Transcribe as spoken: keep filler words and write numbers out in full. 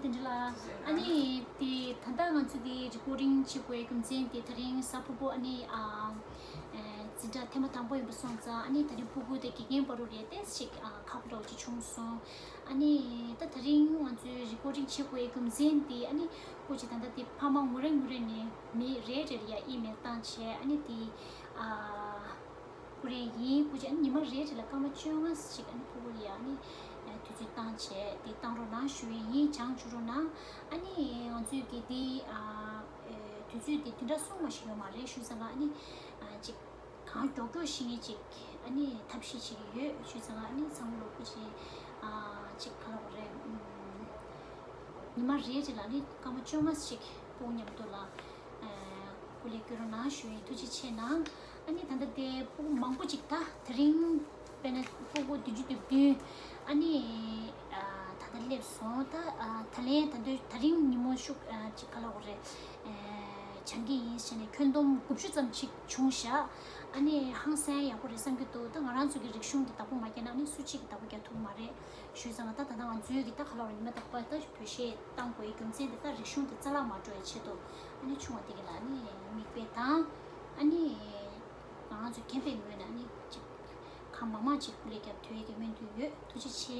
དེ་འདྲ་ལ། ཨ་ནི་དེ་ད་ལྟ་ང་ཚོ་དེ་རི་ཀོར་ཌིང་བྱེད་དགོས་རྒྱུ་མཚན་དེ་དེ་རིང་གཟའ་ཕུར་བུ་ཨ་ནི་ཨ་འཛིན་གྲྭ་ཐེངས་མ་དང་པོ་ཡིན་པ་སོང་ཙང་། ཨ་ནི་དེ་རིང་ཕྲུ་གུ་དེ་དགེ་རྒན་པ་རུ་རེད་དེ་ཞིག་ཨ་ཁག་པོ་འདྲ་བོ་ཅིག་བྱུང་སོང་། ཨ་ནི་ད་དེ་རིང་ང་ཚོའི་རི་ཀོར་ཌིང་བྱེད་དགོས་རྒྱུ་མཚན་དེ་ཨ་ནི་སྐུ་མཁྱེན་ད་ལྟ་དེ་ཕ་མ་ངོ་རེ་ངོ་རེ་ནས་མི་རེ་རེ་ལ་ཡ་ཨི་མེལ་བཏང་བྱས། ཨ་ནི་དེ་ཨ། ཀུ་རེ་ཡིན། སྐུ་མཁྱེན་ཉི་མ་རེ་རེ་ལ་སྐར་མ་བཅོ་ལྔ་ཞིག་ཨ་ནི་ཕྲུ་གུ་ལ་ཡ་ཨ་ནི་དུས་ཚོད་བཏང་བྱས་དེ་བཏང་རོགས་གནང་ཞུ་ཡི་ཡིན། སྦྱང་བཅུག་རོགས་གནང་། ཨ་ནི་ང་ཚོས་ཀྱི་དེ་དུས་ཚོད་དེ་དེ་འདྲ་སོང་བ་ཞིག་ཡོད་མ་རེད། ཞུས་ཙང་ཨ་ནི་ཅིག་གང་མགྱོགས་མགྱོགས་ཤིག་ངས་ཅིག་ཨ་ནི་ཐབས་ཤེས་བྱེད་ཀྱི་ཡོད། ཞུས་ཙང་ཨ་ནི་ཚང་མ་ལོ་སྐུ་མཁྱེན་ཅིག་ག་ལ་གོ་རེད། ཉི་མ་རེ་རེ་ལ་ནི་སྐར་མ་བཅོ་ལྔ་ཞིག་ཕྲུ་གུ་མཉམ་དུ་ལ་སྐུ་ལས་སྐྱོན་རོགས་གནང་ཞུ་ཡིན། ཐུགས་རྗེ་ཆེ་གནང་། ཨ་ནི་ད་ལྟ་དེ་ཕྲུ་གུ་མང་པོ་ཅིག་ད་དེ་རིང་དཔེར་ན་ཕྲུ་གུ་བདུན་ཅུ་དོན་བདུན་ཨ་ནི་ད་ལྟ་སླེབས་སོང་། ད་ད་ལན་ད་ལྟ་དེ་རིང་ཉིན་མོ་ཤུགས་ཅིག་ག་ལ་གོ་རེད། སྦྱང་གི་ཡིན་ཟེར་ནས་ཁྱོན་བསྡོམས་དགུ་བཅུ་ཙམ་ཅིག་བྱུང་ཤག་ཨ་ནི་ཧང་སང་ཡག་པོ་རེད་བསམ་གྱི་འདུག་ད་ང་རང་ཚོ་གི་རིག་གཞུང་དེ་བདག་པོ་མ་རྒྱག་ན་ཨ་ནི་སུ་གཅིག་གིས་བདག་པོ་རྒྱག་ཐུབ་ཀྱི་མ་རེད། ཞུས་ཙང་ད་ད་ལྟ་ང་ཚོའི་གི་ད་ག་ལ་ར་ཉི་མ་རྟག་པར་ད་བེད་སྤྱོད་བཏང་དགོས་རྒྱུ་མཚན་དེ་ད་རིག་གཞུང་དེ་རྩ་བརླག་མ་འགྲོ་བའི་ཆེད་དུ་ཨ་ནི་ཆུང་བ་དེ་གི་ལ་ཨ་ནི་མིག་དཔེ་དང་ཨ་ནི་ང་རང་ཚོ་རྒན་པའི་ངོས་ནས་ཨ་ནི་ཅིག་གང་མང་མང་ཅིག་སྐུ་ལས་རྒྱབ་ཐུབ་ཡས་ཀྱི་སྨོན་འདུན་ཡོད། ཐུགས་རྗེ་ཆེ།